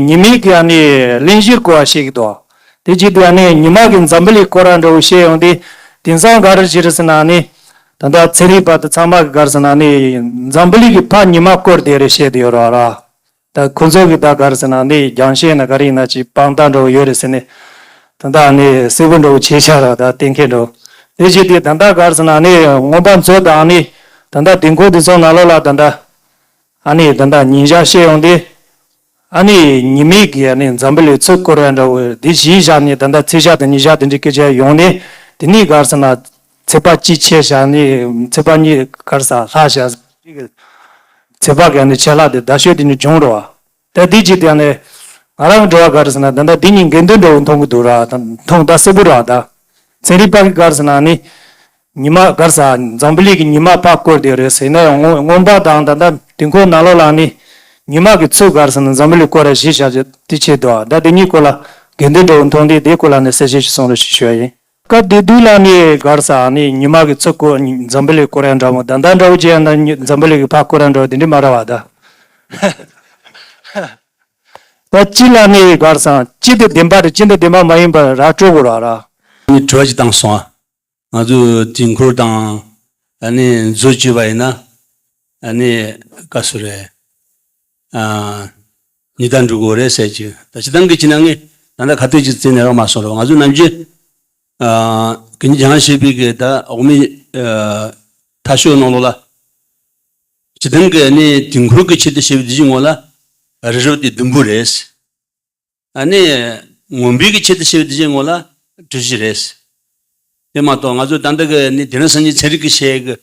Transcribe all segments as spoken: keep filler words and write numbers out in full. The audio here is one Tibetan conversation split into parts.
ཉི་མའི་གི་ཨ་ནི་གླེང་གཞིར་གོ་བ་ཤེས་ཀྱི་འདུག་དེ་བྱེད་དུས་ཨ་ནི་ཉི་མ་གི་འཛམ་བུ་གླིང་སྐོར་ར་འདྲ་བོ་བཤད་ཡོང་དུས། དེང་སང་ག་རེ་བྱེད་རེད་ཟེར་ན་ཨ་ནི། ད་ལྟ་ཚན་རིག་པ་དང་ཚང་མ་གི་ག་རེ་ཟེར་ན་ཨ་ནི། འཛམ་བུ་གླིང་གི་ཕར་ཉི་མ་བསྐོར་བསྡད་རེད་བཤད་དེ་ཡོད་ར་ར། ད་ཁོ་ཚོ་གི་ད་ག་རེ་ཟེར་ན་ཨ་ནི་རྒྱང་ཤེལ་ན་ག་རེ་ཡིན་ན་ཅིག་དཔང་རྟགས་འདྲ་བོ་ཡོད་རེད་ཟེར་ནས། ད་ལྟ་ཨ་ནི་གསལ་པོ་འདྲ་བོ་བྱས་བཞག་ར། ད་གཏན་འཁེལ་འདྲ་བོ། དེ་བྱེད་དུས་ད་ལྟ་ག་རེ་ཟེར་ན་ཨ་ནི་མངོན་པ་མཛོད་དང་ཨ་ནི། ད་ལྟ་དུས་འཁོར་དེ་ཚོ་ནང་ལོགས་ལ་ད་ལྟ། ཨ་ནི་ད་ལྟ་ཉིན་ཞག་བཤད་ཡོང་དུས། ཨ་ནི་ཉི་མའི་གི་ཨ་ནི་འཛམ་བུ་གླིང་ཚུར་བསྐོར་བ་འདྲ་བོ་འདི་གཞི་བཞག་ནས། ད་ལྟ་ཚེས་ཞག་དང་ཉི་ཞག་དེ་འདྲའི་སྐད་ཆ་ཡོང་ནས། དེ་ནས་ག་རེ་ཟེར་ན། ཚེས་པ་གཅིག་ཆད་བཞག་ནས་ཚེས་པ་གཉིས་ག་རེ་ཟེར་ལྷག་བཞག་ཚེས་པ་གི་ཨ་ནི་ཆད་ལྷག་དེ་ཟླ་ཤོད་དེ་ནས་བྱུང་འགྲོ་བ། ད་འདི་གཅིག་དེ་ཨ་ནི་ང་རང་འགྲོ་བ་ག་རེ་ཟེར་ན། ད་ལྟ་འདི་གཉིས་འགལ་འདུ་འདྲ་བོ་མཐོང་གི་འདུག་ར། ད་མཐོང་ད་གསལ་པོ་ར། ད་ཚན་རིག་པ་གི་ག་རེ་ཟེར་ན་ཨ་ནི། ཉི་མ་ག་རེ་ཟེར། འཛམ་བུ་གླིང་གི་ཉི་མ་ཕར་བསྐོར་བསྡད་རེད་ཟེར་ན་ཡང་། མངོན་མངོན་པ་དང་ད་ལྟ་དུས་འཁོར་ནང་ལོགས་ལ་ནི། ཉི་མ་གི་ཚུར་ག་རེ་ཟེར་ན་འཛམ་བུ་གླིང་བསྐོར་ར་གཞི་བཞག་རྒྱུ་དེ་ཆེད་དུ། ད་དེ་གཉིས་སྐོར་ལ་འགལ་འདུ་འདྲ་བོ་མཐོང་དུས། དེའི་སྐོར་ལ་ནི་གསལ་བཤད་ཅིག་གསུང་རོགས་ཞེས་ཞུ་བ་ཡིན། སྐབས་དེ་དུས་ལ་ནི་ག་རེ་ཟེར་ནི། ཉི་མ་གི་ཚུར་བསྐོར་འཛམ་བུ་གླིང་བསྐོར་ཡ་འདྲ་མོ། ད་ལྟ་འདྲ་བོ་བྱས་ན་འཛམ་བུ་གླིང་གི་ཕར་བསྐོར་ཡ་འདྲ་བོ་དེ་འདྲ་མ་རེད་བ་ད། ད་སྤྱི་ལ་ནི་ག་རེ་ཟེར། སྤྱི་དེ་བདེན་པ་རེད། སྤྱི་དེ་བདེན་པ་མ་ཡིན་པ་ར་སྤྲོད་དགོས་ར་ར། ངས་དྲི་བ་ཅིག་བཏང་སོང་ཨ། ང་ཚོས་དུས་འཁོར་དང་ཨ་ནི་མཛོད་བྱས་པ་ཡིན་ན། ཨ་ནི་ག་ཚོད་རེད། ཨ། ཉི་ཟླ་འགྲོ་གི་རེད་ཟེར་གྱི། ད་སྤྱིར་བཏང་གི་བྱས་ན་ངས་ད་ལྟ་ཁ་གཏད་ཅིག་བཙལ་ནས་རག་མ་སོང་ར་བ། ང་ཚོ་ནམ་རྒྱུན་ཨ་གི་ཉི་སྦྱང་བྱེད་པའི་གི་ད་འོག་མའི་ཨ་མཐའ་ཤོག་ནང་ལོགས་ལ། སྤྱིར་བཏང་གི་ཨ་ནི་དུས་འཁོར་གྱི་ཆེད་དུ་བཤད་པའི་དེ་བཞིན་ངོ་ལ་རི་རབ་དེ་ཟླུམ་པོ་རེད། ཨ་ནི་མངོན་པའི་གི་ཆེད་དུ་བཤད་པའི་དེ་བཞིན་ངོ་ལ་གྲུ་བཞི་རེད། དེ་མ་གཏོགས་ང་ཚོ་ད་ལྟ་གི་ནི་དེང་རབས་སངས་རྒྱས་ཚན་རིག་གི་བཤད་གི་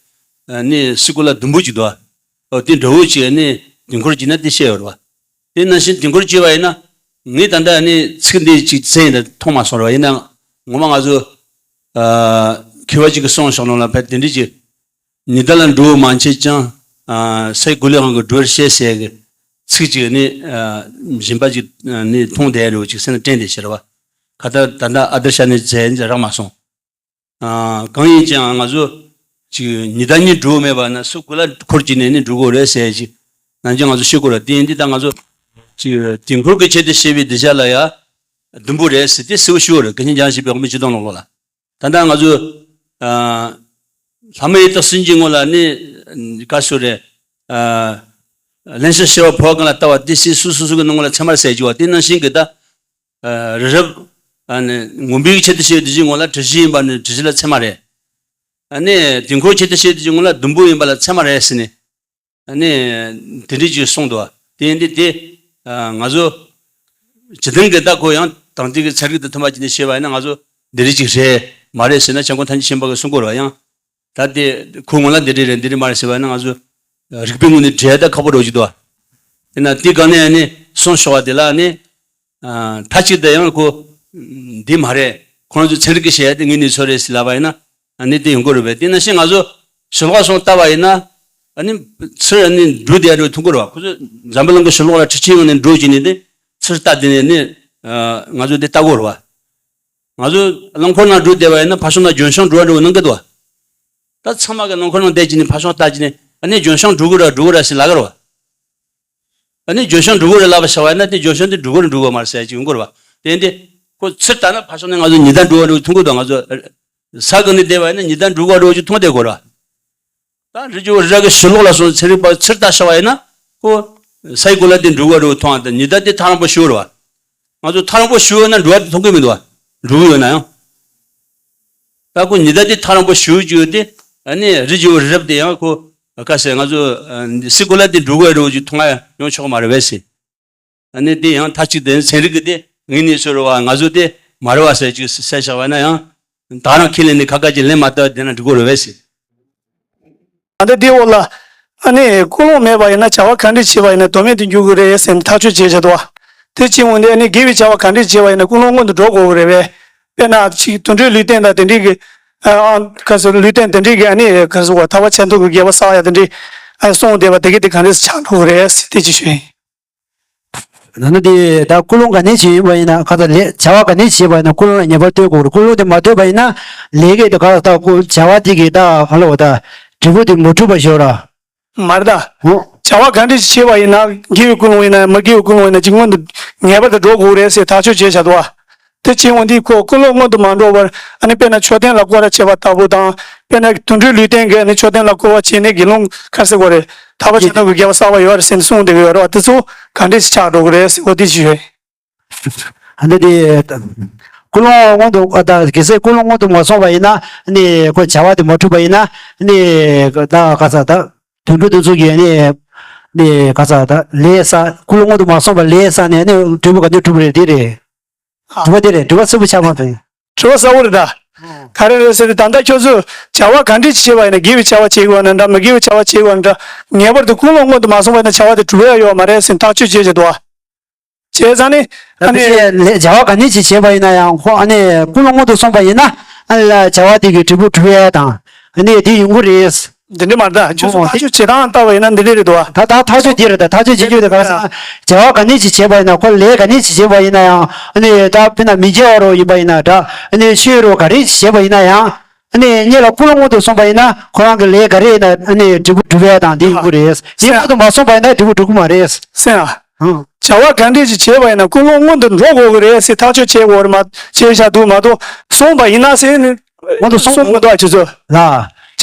ནི་སི་ཀུ་ལ་ཟླུམ་པོ་ཅིག་འདུག་ཨ། འོ་དེ་འདྲ་བོ་ཅིག་ནི་དུས་འཁོར་བྱས་ན་དེ་བཤད་ཡོད་རེད་བ། དེ་ནང་བཞིན་དུས་འཁོར་བྱས་པ་ཡིན་ན། ངས་ད་ལྟ་ནི་ཚིག་འདི་ཅིག་བཙལ་ཡིན་ད་མཐོང་མ་སོང་རེད་བ། ཡིན་ན་ངོ་མ་ང་ཚོ་ཨ་མཁས་པ་ཅིག་གི་གསུང་ཞོག་ནང་ལ་ཕེབས་དེ་འདྲ་ཅིག་ཉི་ཟླ་ལ་འགྲོ་བ་མ་མཆིས་ཀྱང་། ཨ་སའི་གོ་ལའི་དབང་གིས་འགྲོ་བར་བཤད་ཟེར་གི་ཚིག་ཅིག་ནི་ཨ་གཞན་པ་ཅིག་ནི་མཐོང་བསྡད་རེད་ཅིག་སེམས་ལ་དྲན་བསྡད་ཤག་རེད་བ། ཁ་ད་ད་ལྟ་ཨ་དར་ཤ་ནི་མཛད་རག་མ་སོང་། ཨ་གང་ཡིན་ཀྱང་ང་ཚོ་ཅིག་ཉི་ཟླ་གཉིས་འགྲོ་མེད་པ་ན་སུ་གོ་ལ་འཁོར་གྱི་ནས་ནི་འགྲོ་དགོས་རེད་ཟེར་ཅིག་ནང་ཀྱང་ང་ཚོ་ཤེས་དགོས་རེད། དེ་ཡིན་དུས་ད་ང་ཚོ་ཅིག་དུས་འཁོར་གྱི་ཆེད་དུ་བཤད་པའི་གདུལ་བྱ་ལ་ཡ་ཟླུམ་པོ་རེད་ཟེར་དེ་གསལ་པོ་ཞུ་བ་རེད། གི་ཉི་སྦྱང་བྱེད་པའི་དབུ་མའི་སྤྱི་དོན་ལ་ལོག་ལ། ད་ལྟ་ང་ཚོ་ཨ་ལྷ་མོ་ཡི་དྭགས་སུན་འབྱིན་ངོ་ལ་ནི་ག་སུ་རེད། ཨ་ལན་ཤ་ཤེ་བ་ཕོ་གང་ལ་ལྟ་བ་དེ་སྲིད་སུ་སུ་སུ་གི་ནང་ལ་ཚད་མར་ཟེར་རྒྱུ་བ་དེ་ནང་བཞིན་གི་ད་ཨ་རི་རབ་ཨ་ནི་མངོན་པའི་ཆེད་དུ་བཤད་དེ་བཞིན་ངོ་ལ་གྲུ་བཞི་ཡིན་པ་ནི་གྲུ་བཞི་ལ་ཚད་མ་རེད། ཨ་ནི་དུས་འཁོར་ཆེད་དུ་བཤད་དེ་བཞིན་ངོ་ལ་ཟླུམ་པོ་ཡིན་པ་ལ་ཚད་མ་རེད་ཟེར་ནས། ཨ་ནི་དེ་འདྲས་ཅིག་གསུངས་འདུག་དེ་ཡིན་དུས་དེ་ཨ་ང་ཚོ་སྤྱིར་བཏང་གི་ད་ཁོ་ཡང་དང་དེ་གི་ཚན་རིག་དང་མཐུན་པ་ཅིག་ནས་བཤད་པ་ཡིན་ན་ང་ཚོ་འདི་འདྲས་ཅིག་རེད་མ་རེད་ཟེར་ན་བྱམས་མགོན་ཐམས་ཅད་མཁྱེན་པ་གིས་གསུང་གི་རེད་བ། ཡང་ད་དེ་ཁོ་ངོ་ལ་འདི་འདྲས་རེད་འདི་འདྲས་མ་རེད་ཟེར་བ་ཡིན་ན་ང་ཚོ་རིག་པའི་ངོས་ནས་འགྲེལ་ད་ཁག་པོ་འགྲོ་གི་འདུག་དེ་ན་དེ་ག་ནས་ཨ་ནི་གསུངས་ཞོག་པ་དེ་ལ་ཨ་ནི་མཐའ་གཅིག་ཏུ་ཡང་ཁོ་འདི་མ་རེད། ཁོ་རང་ཚོ་ཚན་རིག་གི་བཤད་ཡ་དེ་དངོས་གནས་ཚོ་རེད་ཟེར་ལབ་པ་ཡིན་ན། ཨ་ནི་དེ་ཡོང་གི་རེད་པས། དེ་ནང་བཞིན་ང་ཚོ་ཞི་ལྷག་སོང་ལྟ་བ་ཡིན་ན། ཨ་ནི་ཚུར་ཨ་ནི་འགྲོ་བསྡད་ཡ་འགྲོ་ཐུབ་ཀྱི་རེད་བ། ཁོ་ཚོ་འཛམ་བུ་གླིང་གི་ཞི་ལྷག་ལ་ཁྲི་ཆེན་ཡོང་ནས་འགྲོ་བྱས་ནས་དེ་ཚུར་ལྟ་བསྡད་ནས་ནི་ང་ཚོ་དེ་ལྟ་གི་རེད་བ། ང་ཚོ་རླངས་འཁོར་ནང་འགྲོ་བསྡད་པ་ཡིན་ན་ཕར་ཕྱོགས་ན་ལྗོན་ཤིང་འགྲོ་བ་འགྲོ་གནང་གི་འདུག་བ། ད་ཚང་མ་གི་རླངས་འཁོར་ནང་བསྡད་བྱས་ནས་ཕར་ཕྱོགས་ལྟ་བྱས་ནས་ཨ་ནི་ལྗོན་ཤིང་འགྲོ་གི་རེད་འགྲོ་གི་རེད་ཟེར་ལབ་ཀྱི་རེད་བ། ཨ་ནི་ལྗོན་ཤིང་འགྲོ་གི་རེད་ལབ་པ་བྱ་བ་ཡིན་ན་དེ་ལྗོན་ཤིང་དེ་འགྲོ་གི་རེད་འགྲོ་གི་མ་རེད་ཟེར་ཅིག་ཡོང་གི་རེད་བ། དེ་ཡིན་དུས་ཁོ་ཚུར་ལྟ་ན་ཕར་ཕྱོགས་ནས་ང་ཚོ་ཉི་ཟླ་འགྲོ་བ་འགྲོ་མཐོང་གི་འདུག་ང་ཚོ་ས་གི་ནས་བསྡད་པ་ཡིན་ན་ཉི་ཟླ་འགྲོ་གི་འགྲོ་ཅིག་མཐོང་བསྡད་དགོས་རེད་བ། ད་རི་རྒྱུད་རི་རབ་ཀྱི་ཞི་ལྷག་ལ་སོགས་ཚན་རིག་པ་ཚུར་ལྟ་བྱ་བ་ཡིན་ན་ཁོ་སའི་གོ་ལ་དེ་འགྲོ་གི་འགྲོ་མཐོང་བ་དང་ཉི་ཟླ་དེ་ཐག་རིང་པོ་ཞིག་རེད་བ། ང་ཚོ་ཐག་རིང་པོ་ཞིག་ཡོད་ན་འགྲོ་བ་དེ་མཐོང་གི་མི་འདུག་བ། འགྲོ་གི་ཡོད་ན་ཡང་། ད་ཁོ་ཉི་ཟླ་དེ་ཐག་རིང་པོ་ཞིག་ཅིག་ཡོད་དེ་ཨ་ནི་རི་རྒྱུད་རི་རབ་དེ་ཡང་ཁོ་ག་ཟེར་ང་ཚོ་ཨ་སའི་གོ་ལ་དེ་འགྲོ་གི་འགྲོ་ཅིག་མཐོང་ཡ་ཡོང་ཆོག་གི་མ་རེད་པས་ཟེར། ཨ་ནི་དེ་ཡང་མཐའ་གཅིག་ཏུ་ཚན་རིག་གི་དེ་དངོས་གནས་ཚོ་རེད་བ་ང་ཚོ་དེ་མ་རེད་བ་ཟེར་ཅིག་ཟེར་བཞག་པ་ན་ཡང་ད་རང་ཁས་ལེན་ནས་ཁ་ཁ་ཅིག་ལེན་མ་ཐུབ་པ་དེ་ན་འགྲིག་གི་རེད་པས་ཟེར། ད་ལྟ་དེའི་འོག་ལ་ཨ་ནི་ཀུན་སློང་མེད་པ་ཡིན་ན་བྱ་བ་ག་འདྲ་བྱས་པ་ཡིན་ན་དོན་མེད་དུ་འགྱུར་གི་རེད་ཟེར་ནས་ཐག་གཅོད་བྱས་བཞག་འདུག་བ། དེ་བྱེད་འོང་དུས་ཨ་ནི་དགེ་བའི་བྱ་བ་ག་འདྲ་བྱས་པ་ཡིན་ན་ཀུན་སློང་སྔོན་དུ་འགྲོ་དགོས་ཀྱི་རེད་པས། དཔེར་ན་ཅིག་དུད་འགྲོའི་ལུས་རྟེན་དང་དེ་འདྲའི་གི་ཨ་ཨ་ག་ཟེར་ལུས་རྟེན་དེ་འདྲའི་གི་ཨ་ནི་ག་ཟེར་བ་ཐར་པ་ཆེ་མཐོང་གི་དགེ་བ་བསགས་ཡ་དེ་འདྲའི་ཨ་གསུངས་བསྡད་པ་དེ་གི་དེ་ག་འདྲ་ཆགས་འགྲོ་གི་རེད་ཟེར་དེ་ཅིག་ཞུ་ཡིན། ད་ནི་དེ་ད་ཀུན་སློང་ག་ནས་བྱས་ཡིན་པ་ཡིན་ན་ཁ་ད་ལས་བྱ་བ་ག་ནས་བྱས་པ་ཡིན་ན་ཀུན་སློང་ལ་ངེས་པར་ལྟོས་དགོས་རེད། ཀུན་སློང་དེ་མ་ལྟོས་པ་ཡིན་ན་ལས་ཀའི་དེ་ག་ད་ཀུན་བྱ་བ་དེ་གི་ད་ཧ་ལོ་ད་འབྲས་བུ་དེ་མ་གྲུབ་པ་ཞིག་ར། མ་རེད་ད། འོ། བྱ་བ་ག་འདྲ་ཞིག་བྱས་པ་ཡིན་ན་དགེ་བའི་ཀུན་སློང་ཡིན་ན་མི་དགེ་བའི་ཀུན་སློང་ཡིན་ན་ཅིག་སྔོན་དུ་ ངེས་པར་དུ་འགྲོ་དགོས་རེད་ཟེར་ཐག་གཅོད་བྱས་བཞག་འདུག་བ། དེ་བྱས་འོང་དུས་ཁོ་ཀུན་སློང་སྔོན་དུ་མ་འགྲོ་བར་ཨ་ནི་དཔེར་ན་མཆོད་རྟེན་ལ་སྐོར་ར་བྱེད་པ་ལྟ་བུ་དང་། དཔེར་ན་དུད་འགྲོའི་ལུས་རྟེན་གྱི་ཨ་ནི་མཆོད་རྟེན་ལ་སྐོར་བ་བྱས་ནས་དགེ་སློང་ག་རེ་ཟེར་དགོས་རེད། ཐར་པ་ཇི་ལྟ་བུའི་དགེ་བ་བསགས་པ་ཡོད་རེད་ཟེར་ནས་གསུངས་བསྡད་ཀྱི་ཡོད་རེད་བ། དེ་ཚོ་ག་འདྲས་ཆགས་འགྲོ་གི་རེད་ཟེར་འོ་དེ་ཅིག་ཡོད། ཨ་ནི་དེ། ཀུན་སློང་སྔོན་དུ་ཨ་ད་གལ་སྲིད་ཀུན་སློང་སྔོན་དུ་མ་སོང་བ་ཡིན་ན་ཨ་ནི་ཁོ་བྱ་བ་དེ་མ་གྲུབ་པ་ཡིན་ན་ཨ་ནི་ད་ག་ས་ད་དུད་འགྲོ་དེ་ཚོ་གིས་ཨ་ནི་ཨ་ནི་ག་ས་ད་ལས་བསགས་ཀུན་སློང་སྔོན་དུ་མ་སོང་བ་ལས་བསགས་ནས་ཨ་ནི་གྲུབ་པ་ག་ནས་གྲུབ་པ་རེད་དེ་རེད། ཨ། གྲུབ་པ་དེ་རེད་གྲུབ་པ་གསལ་པོ་ཆགས་མ་ཐུབ། གྲུབ་པ་གསལ་པོ་རེད་ད། ཨོ། ག་རེ་རེད་ཟེར་ན་ད་ལྟ་ཁྱོད་ཚོས་བྱ་བ་ག་འདྲས་ཅིག་བྱེད་པ་ཡིན་ན་དགེ་བའི་བྱ་བ་བྱེད་དགོས་ན་འདྲ་མི་དགེ་བའི་བྱ་བ་བྱེད་དགོས་ན་འདྲ། ངེས་པར་དུ་ཀུན་སློང་སྔོན་དུ་མ་སོང་བ་ཡིན་ན་བྱ་བ་དེ་གྲུབ་ཡ་ཡོད་མ་རེད་ཟེར་ཐག་གཅོད་བྱས་བྱས་འདུག་བ། བྱས་ཙང་ནི། ཨ་ནི། བྱ་བ་ག་ནས་ཅིག་བྱས་པ་ཡིན་ན་ཡང་ཁོ་ཨ་ནི་ཀུན་སློང་སྔོན་དུ་སོང་བ་ཡིན་ན་ཨ་ནི་ལ་བྱ་བ་དེ་གི་འབྲས་བུ་གྲུབ་ཡ་དང་ཨ་ནི་དེ་ཡོང་གི་རེད། འདི་འདྲ་མ་རེད་ད། ཁྱོད་ཚོ་ཨོ་ཐག་གཅོད་བྱེད་སྟངས་ལྟ་བ་ཡིན་ན་འདི་འདྲ་རེད་འདུག་བ། ད་ད་ཐག་གཅོད་འདི་རེད་ད་ཐག་གཅོད་བྱེད་རྒྱུ་དེ་ག་རེ་ཟེར་ན་བྱ་བ་ག་ནས་ཅིག་བྱས་པ་ཡིན་ན་ཁོ་ལས་ག་ནས་ཅིག་བྱས་པ་ཡིན་ན་ཡང་ཨ་ནི་ད་དཔེར་ན་མི་དགེ་བ་རོ་ཡིན་པ་ཡིན་ན་འདྲ་ཨ་ནི་ཆོས་རོ་ག་རེ་ཅིག་བྱས་པ་ཡིན་ན་ཡང་། ཨ་ནི་གཉིས་ལ་ཀུན་སློང་སྔོན་དུ་སོང་བ་ཡིན་ན་ཁོ་རང་གི་ལས་ག་རེ་ཡིན་ན་ཨ་ནི་འབྲས་བུ་འགྲུབ་ཡ་དང་འདི་ཡོང་གི་རེད། དེ་སྔོན་དུ་མ་སོང་བ་ཡིན་ན་འབྲས་བུ་འགྲུབ་གི་མ་རེད། སེམས་ཨ། ཨང་། བྱ་བ་ག་འདྲས་ཞིག་བྱས་པ་ཡིན་ན་ཀུན་སློང་སྔོན་དུ་འགྲོ་དགོས་ཀྱི་རེད་ཟེར་ཐག་གཅོད་བྱེད་དགོས་རེད་མ་བྱས་བཞག་འདུག་མ་གཏོགས་སོང་བ་ཡིན་ན་ཟེར་ནས་སྔོན་དུ་སོང་སོང་མི་འདུག་ཨ་ཁྱོད་ཚོ། ལ།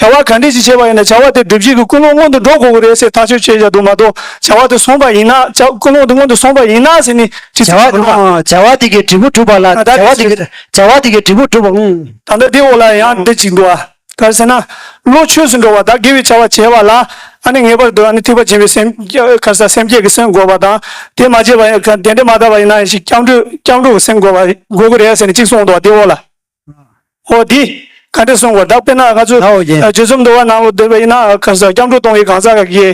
བྱ་བ་ག་འདྲས་ཞིག་བྱས་པ་ཡིན་ན་བྱ་བ་དེ་སྒྲུབ་བྱེད་ཀྱི་ཀུན་སློང་སྔོན་དུ་འགྲོ་དགོས་ཀྱི་རེད་ཟེར་ཐག་གཅོད་བྱས་བཞག་འདུག་མ་གཏོགས་བྱ་བ་དེ་སོང་བ་ཡིན་ན་བྱ་ཀུན་སློང་དེ་སྔོན་དུ་སོང་བ་ཡིན་ན་ཟེར་ནས་ཅི་བྱ་བ་ཟེར་དགོས་རེད། བྱ་བ་དེ་གི་འབྲས་བུ་འགྲུབ་པ་ལ་ཨ་ད་བྱ་བ་དེ་གི་བྱ་བ་དེ་གི་འབྲས་བུ་འགྲུབ་པ་ཨང་། ད་ལྟ་དེ་འོག་ལ་ཡང་འདི་གཅིག་འདུག་ཨ། ག་རེ་ཟེར་ན། བློ་ཆོས་སུ་འགྲོ་བ་དང་དགེ་བའི་བྱ་བ་བྱས་པ་ལ། ཨ་ནི་ངེས་པར་དུ་ཨ་ནི་ཐེག་པ་ཆེན་པོའི་སེམས། ག་རེ་ཟེར་སེམས་བསྐྱེད་ཀྱི་སེམས་དགོས་པ་དང་། དེ་མ་བྱས་པ་ཡིན་དེ་འདྲ་མ་དག་པ་ཡིན་ན་ཡང་ཞིག་སྐྱབས་འགྲོ་སྐྱབས་འགྲོ་གི་སེམས་དགོས་པ་དགོས་ཀྱི་རེད་ཟེར་ནས་གཅིག་གསུངས་འདུག་བ་དེ་འོག་ལ། འོ་དེ། ག་འདྲ་གསུངས་པ་ད་དཔེར་ན་ང་ཚོ་ལའོ་ཡེ། བརྗོད་རྩོམ་འདུལ་བ་ནང་ལོགས་བསྡད་པ་ཡིན་ན་ག་རེ་ཟེར་སྐྱབས་འགྲོ་གཏོང་བའི་གང་ཟག་གི་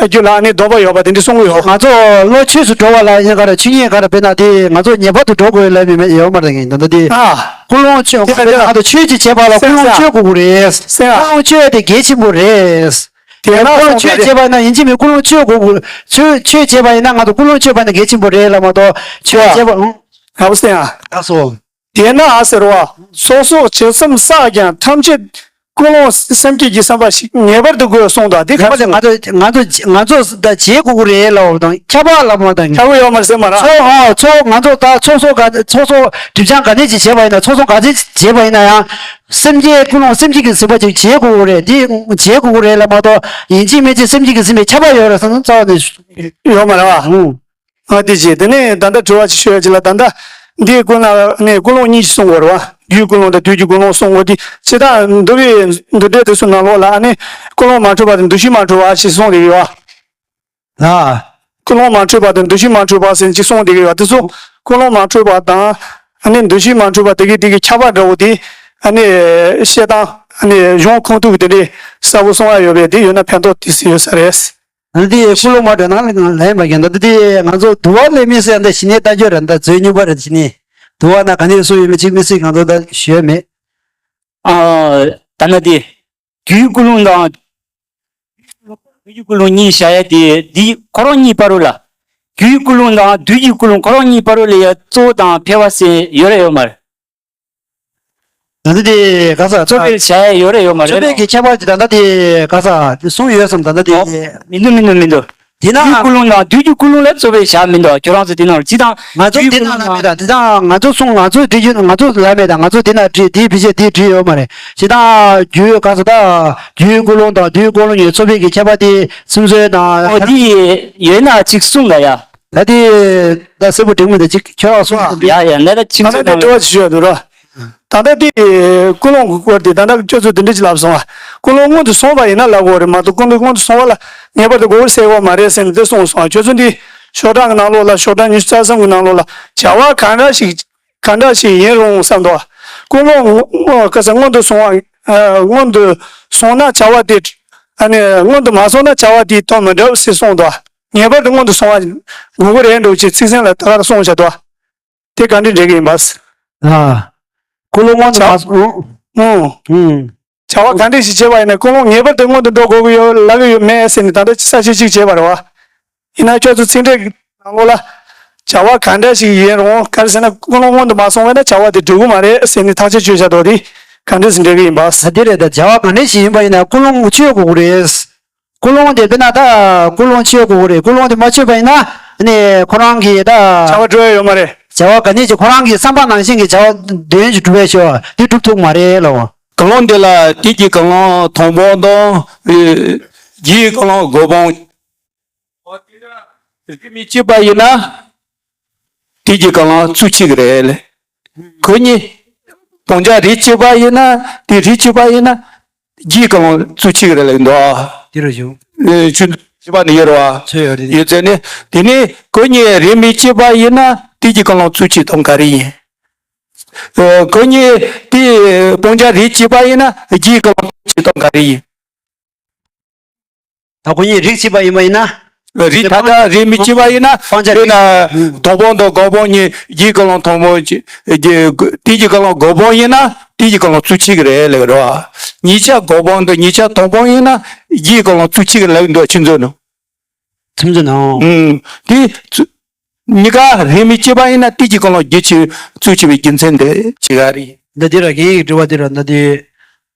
རྒྱུད་ལ་ཨ་ནི་སྡོམ་པ་ཡོད་པ་དེ་འདྲ་གསུང་གི་ཡོད། ང་ཚོ་བློ་ཆོས་སུ་འགྲོ་བ་ལ་ཡིན་ག་རེ་ཆོས་ཉིད་ག་རེ་དཔེར་ན་དེ་ང་ཚོ་ངེས་པར་དུ་འགྲོ་དགོས་ལབ་མི་མེད་ཡོད་མ་རེད་ད་ལྟ་དེ། ཨ། ཀུན་སློང་ཆོས་དེ་ལ་དེ་ལ་ང་ཚོ་ཆོས་ཅིག་བྱེད་པ་ལ་ཀུན་སློང་སེམས་ལ་སྤྱོད་དགོས་ཀྱི་རེད། སེམས་ལ་ཀུན་སློང་སྤྱོད་དེ་གལ་ཆེན་པོ་རེད། དེ་ཡང་ཀུན་སློང་སྤྱོད་བྱེད་པ་ཡིན་ན་ཡིན་གཅིག་མིན་ཀུན་སློང་སྤྱོད་དགོས་ཀྱི་ཆོས་ཆོས་བྱེད་པ་ཡིན་ན་ང་ཚོ་ཀུན་སློང་སྤྱོད་པ་ཡིན་ན་གལ་ཆེན་པོ་རེད་ལབ་མ་གཏོགས་ཆོས་བྱེད་པ་ཨང་། ཡག་པོ་གསན་ཨ། ལགས་སོ། དེས་ན་ཨ་ཟེར་བ། ཚོགས་གསོག་བྱེད་མཚམས་བསགས་ཀྱང་ཐམས་ཅད་ཀུན་སློང་སེམས་བསྐྱེད་ཀྱི་བསམ་པ་ཞིག་ངེས་པར་དུ་དགོས་གསུངས་དང་དེ་ཡོད་མ་རེད་ག་ང་ཚོ་ང་ཚོ་ང་ཚོ་ད་བྱེད་དགོས་ཀྱི་རེད་ལབ་དང་ཁྱབ་པ་ལབ་མ་དང་ཁྱབ་ཀྱི་ཡོད་མ་རེད་ཟེར་མ་རེད། ཚོགས་ཨ་ཚོགས་ང་ཚོ་ད་ཚོགས་གསོག་ག་ཚོགས་གསོག་སྒྲིབ་སྦྱང་ག་ནས་ཅིག་བྱས་པ་ཡིན་ན་ཚོགས་གསོག་ག་ཚོད་བྱས་པ་ཡིན་ན་ཡང་སེམས་བསྐྱེད་ཀུན་སློང་སེམས་བསྐྱེད་ཀྱི་སེམས་པ་ཅིག་བྱེད་དགོས་ཀྱི་རེད་འདི་བྱེད་དགོས་ཀྱི་རེད་ལབ་མ་གཏོགས་ཡིན་གཅིག་མིན་གཅིག་སེམས་བསྐྱེད་ཀྱི་སེམས་པ་ཁྱབ་པ་ཡོད་རེད་བསམ་རྩ་བ་ནས་ཡོད་མ་རེད་བ། ཨ་དེ་བྱས་དེ་ནས་ད་ལྟ་དྲི་བ་ཅིག་ཤོད་ཡ་ཅིག་ལ་ད་ལྟ་འདིའི་ཀུན་ལ་ནས་ཀུན་སློང་གཉིས་ཤིག་གསུང་དགོས་རེད་བ། རྒྱུའི་ཀུན་སློང་དང་དུས་ཀྱི་ཀུན་སློང་གསུང་དགོས་དེ་ཇི་ལྟར་འདུལ་བའི་འདུལ་འགྲེལ་དེ་ཚོ་ནང་ལོགས་ལ་ཨ་ནི་ཀུན་སློང་མ་འཁྲུལ་པ་དང་འདུ་ཤེས་མ་འཁྲུལ་བ་ཞེས་གསུངས་ཏེ་ཡོད་བ། ལ། ཀུན་སློང་མ་འཁྲུལ་པ་དང་འདུ་ཤེས་མ་འཁྲུལ་པ་ཟེར་ཅིག་གསུངས་ཏེ་ཡོད་བ་དེ་ཚོ་ཀུན་སློང་མ་འཁྲུལ་པ་དང་ཨ་ནི་འདུ་ཤེས་མ་འཁྲུལ་པ་དེ་གའི་དེ་གའི་ཁྱད་པར་འདྲ་བོ་དེ་ཨ་ནི་བཤད་སྟངས་ཨ་ནི་གཞུང་ཁུངས་གཏུག་གི་དེ་འདྲའི་གསལ་པོ་གསུང་ཡ་ཡོད་པས་དེ་ཡོད་ན་ཕན་ཐོགས་དེ་སྲིད་ཡོད་ས་རེད། ད་འདི་ཀུན་སློང་མ་འདྲ་ནང་ལ་ལན་མ་རྒྱག་ད་འདི་ང་ཚོ་དུ་བ་ལས་མི་སྲིད་འདི་ཞི་གནས་ལྟ་རྒྱུ་རེད་འདི་རྫས་སྨྱུག་པ་རེད་ཞི་གནས་དུ་བ་ན་ག་ནས་སུ་ཡོད་མེད་ཅིག་མི་སྲིད་ང་ཚོ་ད་ཞུས་མེད། ཨ་ད་ན་འདི་རྒྱུའི་ཀུན་སློང་དང་དུས་ཀྱི་ཀུན་སློང་གཉིས་བྱ་ཡ་དེ་འདི་ཁོ་རང་གཉིས་བར་རུ་ལ་རྒྱུའི་ཀུན་སློང་དང་དུས་ཀྱི་ཀུན་སློང་ཁོ་རང་གཉིས་བར་རུ་ལ་ཡ་གཙོ་བོ་དང་ཕལ་བ་ཟེར་ཡོད་རེད་ཡོད་མ་རེད། ད་ལྟ་དེ་ག་ས་གཙོ་ཕལ་བྱ་ཡ་ཡོད་རེད་ཡོད་མ་རེད། གཙོ་ཕལ་གྱི་ཁྱད་པར་གྱི་ད་ལྟ་དེ་ག་ས་དེ་གསུངས་ཡོད་བསམ་ད་ལྟ་དེ། ཨོ། མི་འདུག་མི་འདུག་མི་འདུག་དེ་ན། དུས་ཀུན་སློང་དང་དུས་ཀྱི་ཀུན་སློང་ལ་གཙོ་ཕལ་བྱ་མི་འདུག་ཁྱོད་རང་ཚོ་དེ་ནང་ལ་ཅི་དང་། ང་ཚོ་དུས་དེ་ཀུན་ནང་ལ་སློང་མེད་ད་དེ་དང་ང་ཚོ་གསུང་ང་ཚོ་དེ་ཡོད་ང་ཚོ་ལ་མེད་ད་ང་ཚོ་དེ་ན་བྲིས་དེ་བི་ཅི་དེ་བྲིས་ཡོད་མ་རེད་ཅི་དང་རྒྱུའི་ག་ས་ད་རྒྱུའི་ཀུན་སློང་དང་དུས་ཀུན་སློང་གཉིས་གཙོ་ཕལ་གྱི་ཁྱད་པར་དེ་སུམ་ཚོད་དང་། ཨོ་དེ་ཡོད་ན་ཅིག་གསུངས་ད་ཡ། ད་དེ་ད་གསལ་པོ་དྲན་མི་འདུག་ཅིག་ཁྱོད་རང་གསུངས་ཡ་ཡ་ནས་ད་ཅིག་ད་ལྟ་གསུངས་དེ་དྲི་བ་ཅིག་ཞུ་ཡ་འདུག་ར། ད་ལྟ་དེ་ཀུན་སློང་གི་སྐོར་དེ་ད་ལྟ་ཁྱོད་ཚོ་དེ་འདྲ་ཅིག་ལབ་སོང་ཨ། ཀུན་སློང་སྔོན་དུ་སོང་བ་ཡིན་ན་ལབ་དགོས་རེད་མ་གཏོགས་ཀུན་སློང་སྔོན་དུ་སོང་བ་ལ་ངེས་པར་དུ་དགོས་ཟེར་བ་མ་རེད་ཟེར་ནས་དེ་གསུངས་སོང་ཨ། ཁྱོད་ཚོ་འདི་ཤོག་གྲངས་ཀྱི་ནང་ལོགས་ལ་ཤོག་གྲངས་ཉི་ཤུ་རྩ་གསུམ་གྱི་ནང་ལོགས་ལ་བྱ་བ་གང་འདྲ་ཞིག་གང་འདྲ་ཞིག་ཡིན་རུང་བསམ་དོ། ཀུན་སློང་སྔོ་ག་ས་སྔོན་དུ་སོང་བ་སྔོན་དུ་སོང་ན་བྱ་བ་དེ་ཨ་ནི་སྔོན་དུ་མ་སོང་ན་བྱ་བ་དེའི་དོན་མི་འགྲུབ་ཟེར་གསུངས་དོ། ངེས་པར་དུ་སྔོན་དུ་སོང་བ་དགོས་ཀྱི་རེད་འགྲོ་ཅེས་ཚིག་ཟིན་ལ་ད་གར་གསུངས་བཞག་དོ། དེ་ག་འདྲས་འགྲིག་གི་ཡིན་པ། ཨ། ཀུན་སློང་སྔོན་དུ་མ་སོང་། ཨུ། ཨུ། བྱ་བ་ག་འདྲས་ཞིག་བྱེད་པ་ཡིན་ན་ཀུན་སློང་ངེས་པར་དུ་སྔོན་དུ་འགྲོ་དགོས་ཀྱི་ཡོད་ལབ་ཀྱི་ཡོད་མེད་ཟེར་ནས་ད་ལྟ་ས་བཅད་གཅིག་བྱས་པ་རེད་བ། ཡིན་ན་ཁྱོད་ཚོ་ཚིག་འགྲེལ་གྱི་ནང་ལོགས་ལ། བྱ་བ་ག་འདྲ་ཞིག་ཡིན་རུང་ག་རེ་ཟེར་ན་ཀུན་སློང་སྔོན་དུ་མ་སོང་བས་ན་བྱ་བ་དེ་འགྲུབ་ཀྱི་མ་རེད་ཟེར་ནས་ཐག་གཅོད་བྱས་བཞག་འདུག་དེ་ག་འདྲས་སེ་འགྲིག་གི་ཡིན་པ། ད་དེ་རེད་ད་བྱ་བ་ག་འདྲས་ཞིག་ཡིན་པ་ཡིན་ན་ཀུན་སློང་གཅོད་དགོས་ཀྱི་རེད། ཀུན་སློང་དེ་དཔེར་ན་ད་ཀུན་སློང་གཅོད་དགོས་ཀྱི་རེད། ཀུན་སློང་དེ་མ་གཅོད་པ་ཡིན་ན་ ཨ་ནི་ཁོ་རང་གིས་ད་བྱ་བ་སྒྲུབ་ཡ་ཡོད་མ་རེད། བྱ་བ་ག་ནས་ཀྱི་ཁོ་རང་གི་བསམ་པ་ནང་བཞིན་གྱི་བྱ་བ་དོན་ཞིག་སྒྲུབ་པའི་ཤོག་དེ་སྒྲུབ་ཐུབ་མ་རེད་ལབ། གང་བླང་འདི་ལ་དེ་གི་གང་བླང་དང་པོ་དང་། ཨེ། རྒྱུའི་གང་བླང་སྒོམ་པོ། རིགས་མི་གཅིག་པ་ཡིན་ན། དེ་གི་གང་བླང་ཚུལ་གཅིག་རེད་ལེ། ཁོ་གཉིས། སྤང་བྱ་རིགས་གཅིག་པ་ཡིན་ན། དེ་རིགས་གཅིག་པ་ཡིན་ན། རྒྱུའི་གང་བླང་ཚུལ་གཅིག་རེད་ལེ་འདུག་ཨ། དེ་རུ་བཞུགས། ཨེ། ཆུ་གཅིག་པ་ནི་ཡོད་རེད་བ། ཚོད་ཡོད་རེད། ཡོད་ཚད་ནི། དེ་ནི་ཁོ་གཉིས་རིགས་མི་གཅིག་པ་ཡིན་ན་དེ་གི་གང་བླང་ཚུལ་གཅིག་དང་ག་རེ་ཡིན། ཨེ། ཁོ་གཉིས་དེ་སྤང་བྱ་རིགས་གཅིག་པ་ཡིན་ན་རྒྱུའི་གང་བླང་ཚུལ་གཅིག་དང་ག་རེ་ཡིན། ད་ཁོ་གཉིས་རིགས་གཅིག་པ་ཡིན་པ་ཡིན་ན། རིགས་ད་ལྟ་རིགས་མི་གཅིག་པ་ཡིན་ན། སྤང་བྱ་དཔེར་ན། དང་པོ་དང་སྒོམ་པོ་གཉིས་རྒྱུའི་གང་བླང་དང་པོ་གཅིག་རྒྱུ། དེ་གི་གང་བླང་སྒོམ་པོ་ཡིན་ན་དེ་གི་གང་བླང་ཚུལ་གཅིག་རེད་ལབ་རེད་བ། གཉིས་ཆ་སྒོམ་པོ་དང་གཉིས་ཆ་དང་པོ་ཡིན་ན་རྒྱུའི་གང་བླང་ཚུལ་གཅིག་རེད་ལབ་འདུག་ཁྱེད་ཚོ་ནང་། ཁྱེད་ཚོ་ནང་། ཨུམ། དེ་ཚུ། གཉིས་ཀ་རིགས་མི་གཅིག་པ་ཡིན་ན་དེ་གི་གང་བླང་རྒྱུ་ཆེ་ཚུལ་ཆེ་བའི་རྒྱུ་མཚན་དེ་ཇི་ག་རེད། འདི་འདི་ར་རྒན་ཡིག་དྲི་བ་འདི་ར་འདི་འདི།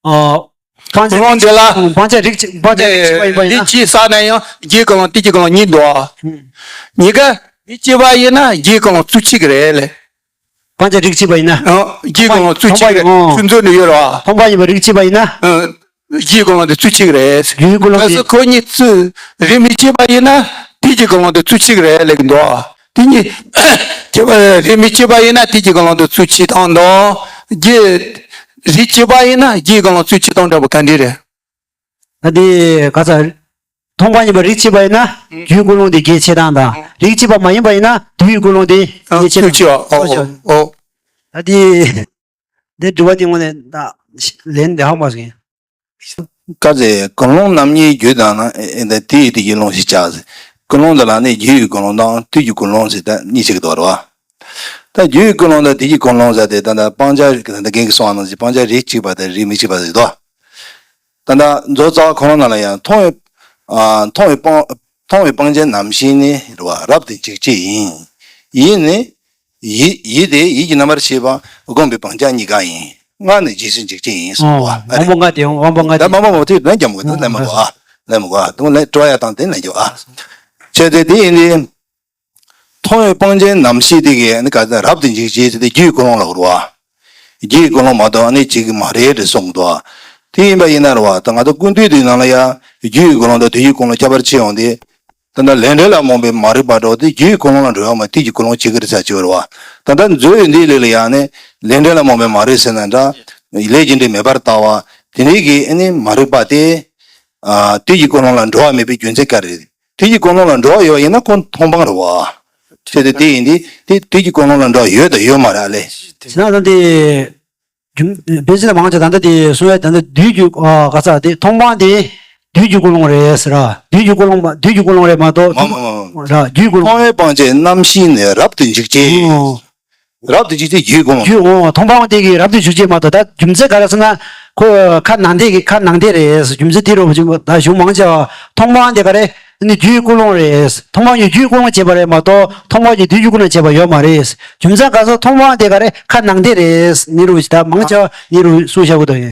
ཨ། སྤང་བྱ། གང་བླང་འདི་ལ། སྤང་བྱ་རིགས་གཅིག་སྤང་བྱ་རིགས་གཅིག་པ་ཡིན་པ་ཡིན་ན། རིགས་གཅིག་བསགས་ན་ཡང་རྒྱུའི་གང་བླང་དེ་གི་གང་བླང་གཉིས་འདུག་ཨ། ཨུམ། གཉིས་ཀ་རིགས་གཅིག་པ་ཡིན་ན་རྒྱུའི་གང་བླང་ཚུལ་གཅིག་རེད་ལེ། སྤང་བྱ་རིགས་གཅིག་པ་ཡིན་ན། ཨ། རྒྱུའི་གང་བླང་ཚུལ་གཅིག་རེད། ཨོ། ཁྱེད་ཚོ་ནང་ཡོད་རེད་བ། མཐོང་བ་ཡིན་པ་རིགས་གཅིག་པ་ཡིན་ན། ཨ། རྒྱུའི་གང་བླང་དེ་ཚུལ་གཅིག་རེད། རྒྱུའི་གང་བླང་དེ། གལ་སྲིད་ཁོ་གཉིས་ཚུལ་རིགས་མི་གཅིག་པ་ཡིན་ན་དེ་གི་གང་བླང་དེ་ཚུལ་གཅིག་རེད་ལབ་ཀྱི་འདུག་ཨ། དེ་གཉིས་གཅིག་པ་རིགས་མི་གཅིག་པ་ཡིན་ན་དེ་གི་གང་བླང་དེ་ཚུལ་གཅིག་དང་དང་། རྒྱུ་རིགས་གཅིག་པ་ཡིན་ན་རྒྱུའི་གང་བླང་ཚུལ་གཅིག་དང་འདྲ་པོ་ག་འདྲ་རེད། ད་དེ་ག་ས། མཐོང་བ་ཡིན་པ་རིགས་གཅིག་པ་ཡིན་ན། ཨང་། རྒྱུའི་ཀུན་སློང་དེ་རྒྱུའི་ཆེ་སྟངས་དང་། ཨང་། རིགས་གཅིག་པ་མ་ཡིན་པ་ཡིན་ན་དུས་ཀྱི་ཀུན་སློང་དེ་ཨང་། རྒྱུའི་ཆེ་སྟངས། ཚུལ་གཅིག་པ། ཨོ་ཨོ་ཨོ། ད་དེ། འདི་དྲི་བ་དེ་དངོས་གནས་ད་ལན་འདི་ཧ་མ་སོང་། ཀ་ཟེ་ཀུན་སློང་རྣམ་གཉིས་རྒྱུ་དང་ན་ཨེ་ཨེ་ད་དེ་ཡི་དེ་ཡི་ཀུན་སློང་ཞིག་བྱ་ཟེ། ཀུན་སློང་འདི་ལ་ནི་རྒྱུ་ཡི་ཀུན་སློང་དང་དུས་ཀྱི་ཀུན་སློང་ཟེར་ད་གཉིས་ཞིག་འདུག་རེད་བ། ད་རྒྱུ་ཡི་ཀུན་སློང་དང་དུས་ཀྱི་ཀུན་སློང་ཟེར་ཏེ་ད་ད་སྤང་བྱ་རིགས་ད་ད་རྒན་གྱིས་གསུངས་པ་ནང་བཞིན་སྤང་བྱ་རིགས་གཅིག་པ་དང་རིགས་མི་གཅིག་པ་ཟེར་འདུག་ད་ལྟ་མཛོད་རྩ་བ་ཁོ་རང་ནང་ལ་ཡང་མཐོང་བའི། ཨ། མཐོང་བའི་སྤང་། མཐོང་བའི་སྤང་བྱའི་རྣམ་ཤེས་ནི་རེད་བ། རབ་ཏུ་འཇིག་བྱེད་ཡིན། ཡིད་ནི། ཡིད། ཡིད་དེ་ཡིད་ཀྱི་རྣམ་པར་ཤེས་པ་སྒོམ་པའི་སྤང་བྱ་གཉིས་ཀ་ཡིན། ལྔ་ནི་རྗེས་སུ་འཇུག་བྱེད་ཡིན་གསུངས་པ། ཨོ། དབང་པོ་ལྔ་དེ་དབང་པོ་ལྔ་དེ། ད་མ་མ་མ་དེ་ལན་རྒྱབ་མོ་དེ་ལན་མ་གོ་ཨ། ལན་མ་གོ་ཨ། དེ་ལན་སྤྲོ་ཡ་དང་དེ་ལན་རྒྱབ་ཨ། བྱས་ཏེ་དེ་ཡིན་ཏེ། མཐོང་བའི་སྤང་བྱའི་རྣམ་ཤེས་དེ་གས་ནི་ག་ཚད་རབ་ཏུ་འཇིག་བྱེད་ཟེར་ཏེ་རྒྱུའི་ཀུན་སློང་ལ་རེད་བ། རྒྱུའི་ཀུན་སློང་མ་གཏོགས་ཨ་ནི་འཇིག་གི་མ་རེད་ཟེར་གསུངས་འདུག་དེ་ཡིན་པ་ཡིན་ན་རེད་བ། ད་ང་ཚོ་ཀུན་བཏུས་དེའི་ནང་ལ་ཡང་རྒྱུའི་ཀུན་སློང་དང་དུས་ཀྱི་ཀུན་སློང་ཁྱད་པར་ཕྱེ་ཡོང་དུས། ད་ལྟ་ལས་འབྲས་ལ་རྨོངས་པའི་མ་རིག་པ་འདྲ་བོ་དེ་རྒྱུའི་ཀུན་སློང་ལ་འགྲོ་ཡ་མ་དུས་ཀྱི་ཀུན་སློང་བྱེད་ཀྱི་རེད་ཟེར་གྱི་ཡོད་རེད་བ། ད་ལྟ་མཛོད་ཡོད་འདི་ལས་ལ་ཡང་ནི་ལས་འབྲས་ལ་རྨོངས་པའི་མ་རིག་ཟེར་ན་འདྲ། ལས་རྒྱུ་འབྲས་མེད་པར་ལྟ་བ། དེ་འདྲའི་གི་ཨ་ནི་མ་རིག་པ་དེ། ཨ། དུས་ཀྱི་ཀུན་སློང་ལ་འགྲོ་བ་མེད་པའི་རྒྱུ་མཚན་ག་རེ་རེད། དུས་ཀྱི་ཀུན་སློང་ལ་འགྲོ་བ་ཡོད་པ་ཡིན་ན་ཁོ་མཐོང་སྤང་རེད་བ། བྱས་ཏེ་དེ་ཡིན་དུས་དེ་དུས་ཀྱི་ཀུན་སློང་ལ་འགྲོ་བ་ཡོད་དང་ཡོད་མ་རེད་ཨ་ལས། བྱས་ན་ད་དེ། རྒྱུ། བེ་ཅིན་མང་ཆེ་ད་ལྟ་དེ་གསུང་ཡ་ད་ལྟ་དུས་ཀྱི་ཨ་ག་ས་དེ་མཐོང་སྤང་དེ་དུས་ཀྱི་ཀུན་སློང་རེད་ཟེར་ར། དུས་ཀྱི་ཀུན་སློང་མ་དུས་ཀྱི་ཀུན་སློང་རེད་མ་གཏོགས། མ་མ་མ་མ། ར་རྒྱུའི་ཀུན་སློང་། མཐོང་བའི་སྤང་བྱའི་རྣམ་ཤེས་ནི་རབ་ཏུ་འཇིག་བྱེད་ཡིན། ཨོ། རབ་ཏུ་འཇིག་བྱེད་རྒྱུའི་ཀུན་སློང་། རྒྱུ། ཨོ། མཐོང་སྤང་དེ་གི་རབ་ཏུ་འཇིག་བྱེད་མ་གཏོགས། ད་རྒྱུ་མཚན་ག་རེ་ཟེར་ན། ཁོ་ཁ་ནང་བསྡད་ཀྱི་ཁ་ནང་བསྡད་རེད། རྒྱུ་མཚན་དེ་རུ་ད་གཞུང་མང་ཆེ་བ་མཐོང་སྤང་དེ་ག་རེ་ནི་རྒྱུའི་ཀུན་སློང་རེད། མཐོང་སྤང་གཉིས་རྒྱུའི་ཀུན་སློང་བྱས་པ་རེད་མ་གཏོགས་མཐོང་སྤང་གཉིས་དུས་ཀྱི་ཀུན་སློང་བྱས་པ་ཡོད་མ་རེད། རྒྱུ་མཚན་ག་རེ་ཟེར་མཐོང་སྤང་དེ་ག་རེ་ཁ་ནང་བསྡད་རེད་ནི་རུ་ད་མང་ཆེ་བ་ནི་རུ་གསུངས་བཞག་གི་འདུག་ཡིན།